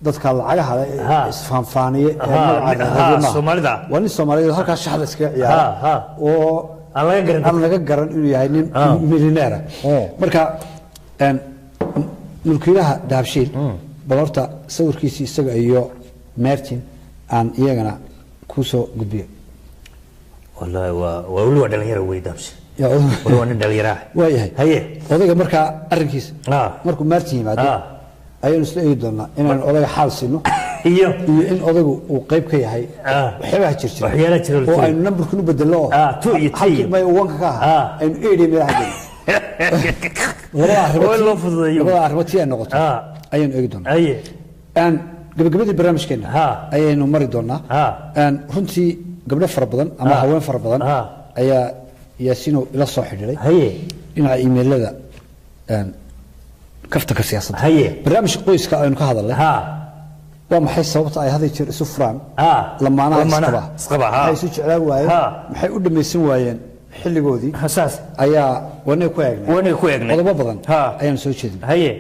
dadka lacagaha leh ee isfaanfaaniye ee magaca raadiyo maaha. Soomaalida. Waa nin Soomaaliyeed halkaas shaxda iskaga ciyaara oo aan laga garan, aan laga garan inuu yahay nin milyaneer ah. Marka mulkiilaha Dahabshiil, bal horta sawirkiisii isaga iyo Martin aan iyagana kuu soo gudbiyo. Wallaahi waa weli waa dhalinyaro wey Dahabshiil. Weli waa nin dhalinyaro ah. Waayahay. Haye. Odayga markaa arrinkiisa markuu Martin yimaado ayaynu isla eegi doonaa inaynu odayga xaal siino iyo in odaygu uu qayb ka yahay waxyaabaha jir jira waxyaalaha jira oo aynu nambarkan u bedelno oo two iyo three. Halkii may wanka ka ahaa aynu eight iyo meelaha gelino. Labada Oo in loo arrimood, fududeeyo. labada arrimood tii ay noqoto ayaynu eegi doonaa. Haye. Gabagabadii barnaamijkeena ayaynu mari doonaa. Runtii gabdho fara badan ama haween fara badan ayaa Yaasiinow ila soo xidhiidhay haye dhinaca iimaylada kaftanka siyaasadda. Haye. Barnaamijka qoyska aynu ka hadalnay, waa maxay sababta ay had iyo jeer isu furaan lamaanaha lamaanaha isqaba, isqaba, ha. Maxay isu jeclaan waayeen, maxay u dhamaysan waayeen xilligoodii ayaa wanay ku eegnay. Wanay ku eegnay. Qodobo badan ayaanu soo jeedinay. Haye.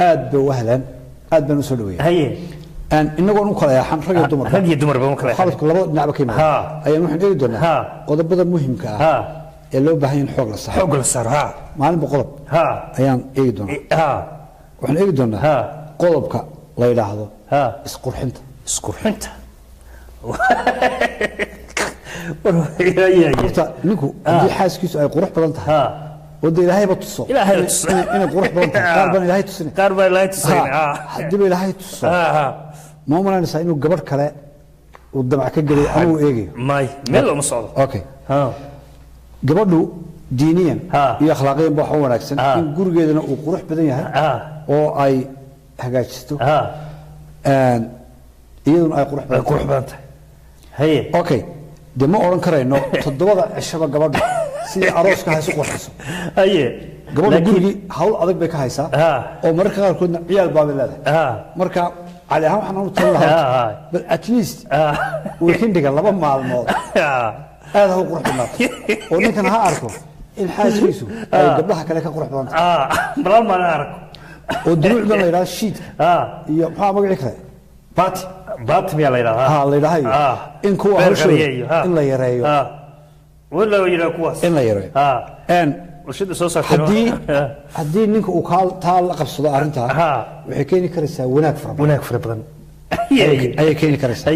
Aad bay u heleen, aad baan u soo dhaweeyey. Haye. Inagoon u kala eexan rag iyo dumar, rag iyo dumarba u kala eexan. Khaladku labada dhinacba ka yimaada ayaan waxaan eegi doonaa qodobada muhimka ah ee loo baahan yahay in xoog la saaro. Xoog la saaro, ha. Maalinba qodob ayaan eegi doonaa. Waxaan eegi doonaa qodobka la yidhaahdo isqurxinta. Isqurxinta. Horta ninku haddii xaaskiisu ay qurux badan tahay oo dee Ilaahayba tuso Ilaahay tuso. Inay qurux badan tahay, qaar baan Ilaahay tusin. Qaar baa Ilaahay tusayn. Haddiiba Ilaahay tuso, ma u malaynaysaa inuu gabadh kale uu damac ka gelay ama uu eegayo? May, meel looma socdo. Okay, gabadhu diiniyan iyo akhlaaqiyan ba waxa u wanaagsan in gurigeedana uu qurux badan yahay oo ay hagaajisto, iyaduna ay qurux badan. Qurux badan tahay. Haye. Okay, dee ma odhan karayno 7da cishaba gabadha sidii arooska ha isu qurxiso. Haye. Gabadha Laakiin- gurigii hawl adag bay ka haysaa oo mararka qaarkoodna ciyaal baabay leedahay. Marka cali ahaan waxaan u talin lahaa, bal at least weekendiga 2 maalmood aad ha u qurux badnaato oo ninkan ha arko in xaaskiisu ay gabdhaha kale ka qurux badan tahay. Balal maalin arko. Oo duruucdan la yidhahdo shiidka iyo maxaa magacii kale, baati. Baati miyaa la yidhahdaa? Ha, la yidhaha iyo in kuwa Beer hawshooda qariye iyo, in la yareeyo. Wala yidhaha kuwaas. In la yareeyo. Warshada soo saartay. Haddii ninka uu kaa taa la qabsado arrintaa, waxay keeni karaysaa wanaag fara badan. Wanaag fara badan ayay keeni karaysaa.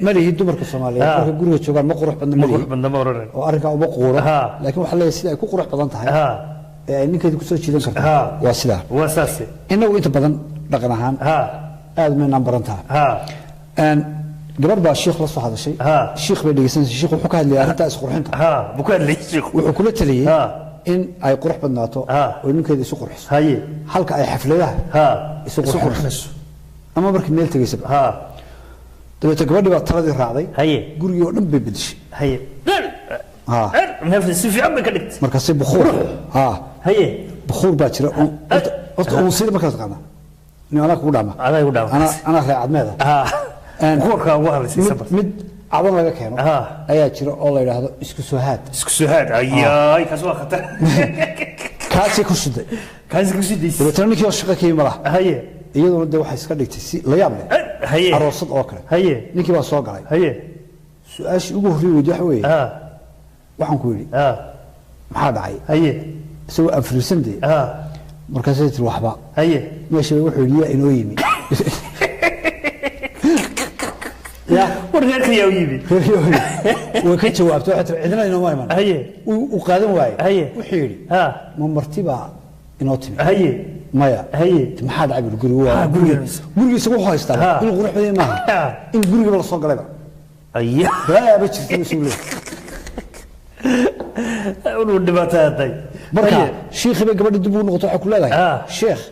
Ma lihi dumarka Soomaaliyeed markay guriga joogaan ma qurux badna, ma Ma lihi. qurux badna ma odhanan. Oo arrinkaa uma quuro, laakiin waxaa leeyahay sida ay ku qurux badan tahay ee ay ninkeeda kusoo jiidan karto waa sidaa. Waa saase. Innagu inta badan dhaqan ahaan aad maynaan baran tahay. Gabar baa shiikh la soo hadashay, shiikh bay dhegeysanaysa. Shiikh wuxuu ka hadlayay arrintaa isqurxinta. Buu ka hadlayay shiikhu. Wuxuu kula taliyey in ay qurux badnaato oo ninkeeda isu qurxiso halka ay xafladaha isu Isu qurxinayso ama markii meel tegaysaba. Dabeeto gabadhii baa taladii raacday, gurigii oo dhan bay bedeshay. Haye. Si fiican bay ka dhigtay. Markaasi bukhuur ha. Haye. Bukhuur baa jira. Horta unsida markaa taqaanaa nin anaa kugu dhaama. Adaa igu dhaama. Anaa reer cadmeeda. Bukhuurka ugu hadlaysay mid mid cadan laga keeno ayaa jira oo la yidhaahdo isku soo haad. Isku soo haad, ayaay, kaas waa khatar. Kaasii ku shiday. Kaasi ku shidaysay. Dabeetana ninkii oo shaqo ka yimi malaha. Haye. Iyaduna dee waxay iska dhigtay si la yaab leh Haye. aroosad oo kale. Haye. Ninkii baa soo galay. Haye. Su-aashii ugu horreeyay weydiye waxa weeye, waxaan ku yidhi, maxaa dhacay? Haye. Isagoo aan fariisan dee. Markaasay tiri waxba. Haye. Meesha wuxuu yidhi yaa inoo yimi. Ya war reerka yaa u yimi. Way ka jawaabtay, waxay tiri cidina inooma iman. Haye. Uu qaadan waayey. Haye. Wuxuu yidhi ma martibaa inoo timi? Haye. Maya. Haye. Maxaa dhacay buu guriga waa gurigiisa wuxuu haystaa inuu qurux badan maaha in gurigiiba la soo galayba. Ayaa balaaba jirta isugu leeyahay. Uu dhibaataaday. Marka sheekhi bay gabadha dib ugu noqoto, waxay ku leedahay sheekh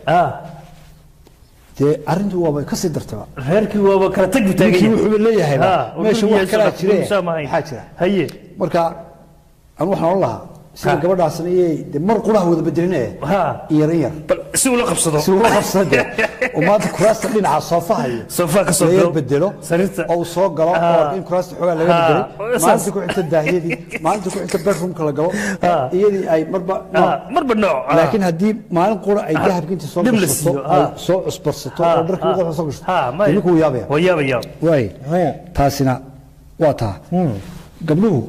dee arrintu waaba ka sii dartaba, reerkii waaba kala tag buu taagan yahay, wuxuu leeyahay meesha wax kala jire, maxaa jira? Haye. Marka anu waxaan oran lahaa sida gabadhaasna iyay dee mar quraha wada bedelinaya in yar bal si ula qabsado, si ula qabsado dee, oo maanta kuraasta dhinaca soofaha iyo soofaha ka soo galo bedelo, sariirta oo soo galo, oo in kuraasta xoogaa laga bedelay, maalinta ku xigta daahiyadii, maalinta ku xigta bedroomka la galo, iyadii ay marba marba nooc. Laakiin haddii maalin qura ay dahabka inta soo gashato, ay soo cusbarsato oo dharkii ugu soo gashato, ninku wuu yaabaya, wuu yaabaya. Waay, taasina waa taa. Gabdhuhu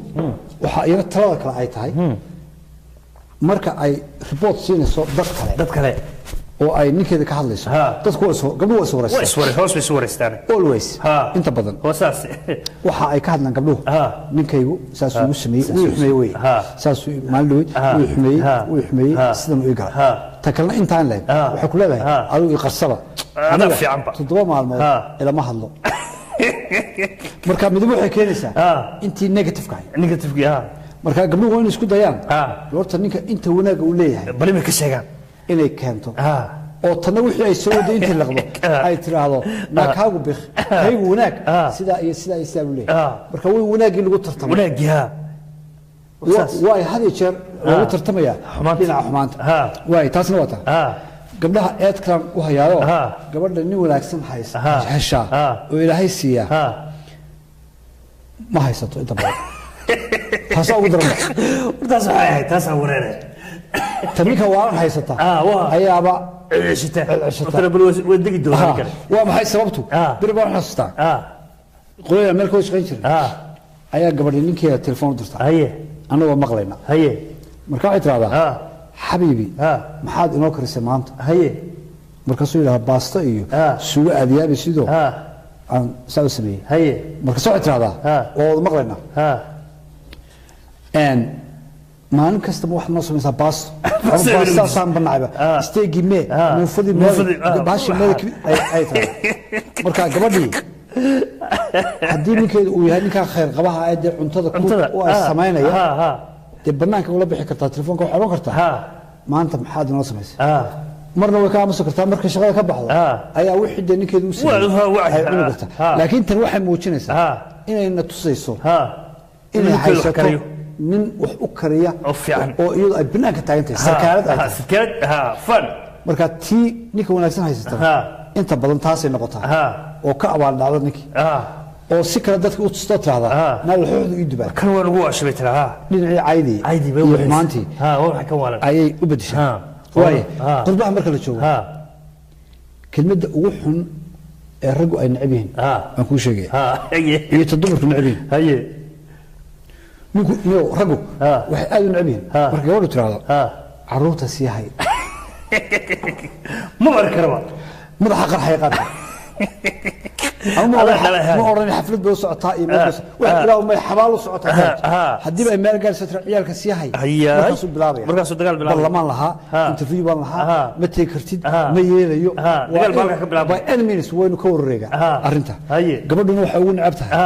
waxaa iyana talada kale ay tahay marka ay report siinayso dad kale oo ay ninkeeda ka hadlayso, dadku waa gabdhuhu waa iswareystaan, hoos bay iswareystaan always inta badan. Hoosaas waxa ay ka hadlaan gabdhuhu, ninkaygu saasuu igu sameeyey, wuu xumeeyey, wey saasuu maalin dhaweyd wuu xumeeyey, wuu xumeeyey, sidan uu ii galay. Ta kalena intaan leeg waxay ku leedahay adigu i qarsaba, aniga fiicanba 7 maalmood ilama hadlo. Marka midab waxay keenaysaa intii negative-ka ahayd, negative-kii. Marka gabdhuhu waa inay isku dayaan horta ninka inta wanaagga uu leeyahay bal inay ka sheegaan, inay keento, oo tanna wixii ay soo waday intii laqdo ay tiraahdo naa kaagu bik, kaygu wanaag sidaa iyo sidaa iyo sidaa buu leeyahay. Marka way wanaaggii lagu tartamay, wanaaggii waay had iyo jeer lagu tartamayaa dhinaca xumaanta. Waay taasna waa taa. Gabdhaha eed kalan u hayaayo, gabadha nin wanaagsan haysa heshaa oo ilaahay siiyaa ma haysato inta badan, taasaa ugu daran. Taas waxay ahayd, taasaa wareeraya. Ta ninka waalan haysata ayaaba celceshita, waa degi doonaa kale. Waa maxay sababtu? Beri baan xasuustaa qolada meel ka shaqayn jiray ayaa gabadhi ninkeeda telefoon u dirta, annagoo maqlayna. Marka waxay tirahdaa xabiibi maxaad inoo karisay maanta? Markaasuu yidhaha baasto iyo suugo aadiyaabi sidoo aan saa u sameeyey. Markaasuu waxay tirahdaa waa wada maqlaynaa maalin kastaba waxaad noo samaysaa baasto, baastaasaan banacayba, isteegii mee, muufadii mee, baashii mee ay tahay. Marka gabadhii haddii ninkeedu uu yahay ninkaa khayr qabaha ee dee cuntada u ay samaynaya, dee banaanka ula bixi kartaa telefoonka, waxay odhan kartaa maanta maxaad inoo samaysay? Marna way ka aamusi kartaa, marka shaqada ka baxdo ayaa wixii dee ninkeedu u sameeyey ay cuni kartaa. Laakiin tan waxay muujinaysaa inayna tusayso inay haysato nin wax u kariya oo iyadu ay banaanka taagan tahay, sarkaalad ay tahay. Marka tii ninka wanaagsan haysata inta badan taasay noqotaa oo ka abaal dhacdo ninkii, oo si kale dadka u tusto tiraahdaa naa laxooxdu ii dubaa kan waa lagu waashabay tiraa, dhinacii caydii iyo xumaantii ayay u bedeshaa. Waaye qurbaha marka la joogo kelmadda ugu xun ee raggu ay necab yihiin aan kuu sheegaya iyo ta dumarku necab yihiin. Ninku niyo raggu waxay aad u necab yihiin marka gabadhu tiraahdo carruurta sii hay, ma arki karaba, madaxa qarxaya qaarka. Ma odhan xaflad bay u socotaa iyo meel may xabaal u socotaa, haddiiba ay meel gaarayso tira ciyaalka sii hay, markaasuu bilaabaya, markaasuu dagaal bilaabaya. Barlamaan lahaa, interview baan lahaa, ma tegi kartid, ma yeelayo, dagaal baa halkaa ka bilaabaya. By any means waynu ka wareegaa arrinta. Gabadhuna waxay ugu necab tahay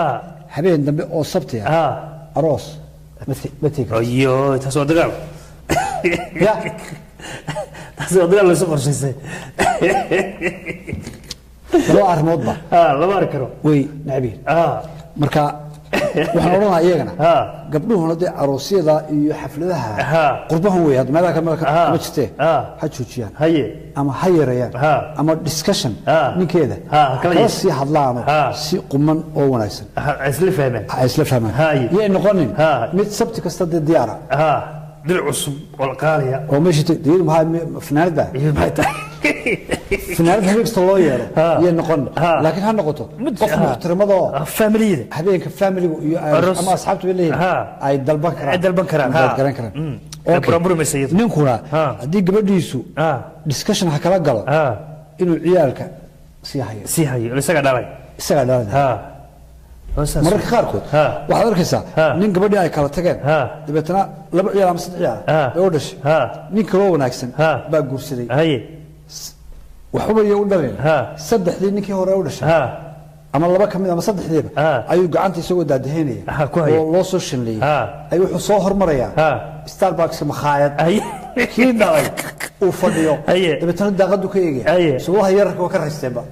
habeen dambe oo sabti ah aroos ma tegi kartid. Ayo, taas waa dagaal. Ya taas waa dagaal laysu qorshaysay. Laba arrimoodba lama arki karo, way necab yihiin. Marka waxaan odhan lahaa iyagana gabdhuhuna dee aroosyada iyo xafladaha qurbahan wey, hadda meelaha kale kama jirtee, ha joojiyaan ama ha yareeyaan ama discussion ninkeeda kala sii hadlaano si quman oo wanaagsan ha isla fahmaan, ha isla fahmaan. Yay noqonin mid sabti kasta dee diyaara dil cusub oo la qaadaya oo meesha iyadu maxaa fanaanad baa maxay tahay fanaanad habeen kasta loo yeero yay noqon, laakiin ha noqoto qof muxtaramadoo familiyada habeenka familigu iyo ama asxaabtu bay leeyihiin ay dalban karaan, ay dalban karaan, ay garan karaan. Okay. Buraanburi maysa iyadu. Ninkuna haddii gabadhiisu discussion ha kala galo inuu ciyaalka sii hayo, sii hayo, isaga dhalay. Isagaa dhalay. Saas. Mararka qaarkood waxaad arkaysaa nin gabadhii ay kala tageen, dabeetana laba ciyaal ama saddex ciyaal bay u dhashay, nin kaloo wanaagsan baa guursaday, waxba iyo u dhalin, saddexdii ninkii hore u dhashay ama laba ka mid ama saddexdiiba ayuu gacanta isagoo daadahaynaya ku haya. Oo loo soo shanleeyey ayuu wuxuu soo hormarayaa Starbucks, makhaayad kii dhalay uu fadhiyo, dabeetana daaqadu ka eegaya, subaha yararka waa ka raysteenba.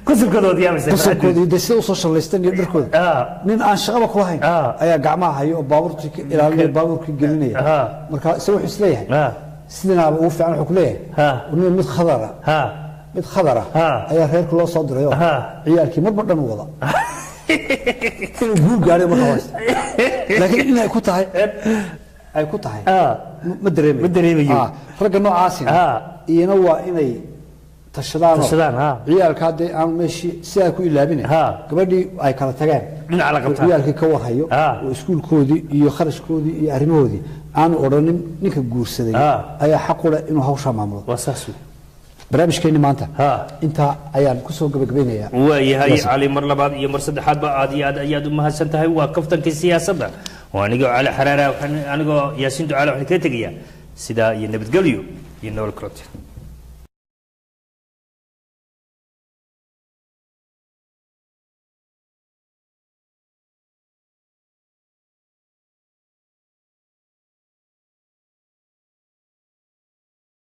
Kusulkooda waad yaabaysaa. Qusulkooda iyo dee sida usoo shallaysten iyo dharkooda, nin aan shaqaba ku lahayn ayaa gacmaha hayo oo baabuurtii ka ilaalinaya, baabuurkii gelinaya. Marka isaga wuxuu isleeyahay sidanaaba ugu fiican, wuxuu ku leeyahay nin mid khadara, mid khadara ayaa reerka loo soo diray oo ciyaalkii marba dhan u wada inuu guul gaadhay marka haysta, laakiin inay ku tahay ceeb ay ku tahay ma dareemayo. Ma dareemayo. Ragga noocaasina iyana waa inay tashadaanoo Tashadaan, ha. ciyaalka haddee aan meeshii sidaa ku ilaabine, gabadhii ay kala tageen dhinaca la qabtaa. Oo ciyaalkii ka warhayo oo iskuulkoodii iyo kharashkoodii iyo arrimahoodii aanu odhanin ninka guursaday ayaa xaq u leh inuu hawshaa maamulo. Waa saas wey. Barnaamijkeenni maanta intaa ayaan kusoo gabagabeynayaa. Waayahay Cali, mar labaad iyo mar saddexaadba aad iyo aad ayaad u mahadsan tahay. Waa kaftankii siyaasadda oo anigoo Cali Xaraara, anigoo Yaasiin Ducaale waxaan kaga tegayaa sidaa iyo nabadgelyo iyo nolol kulanti.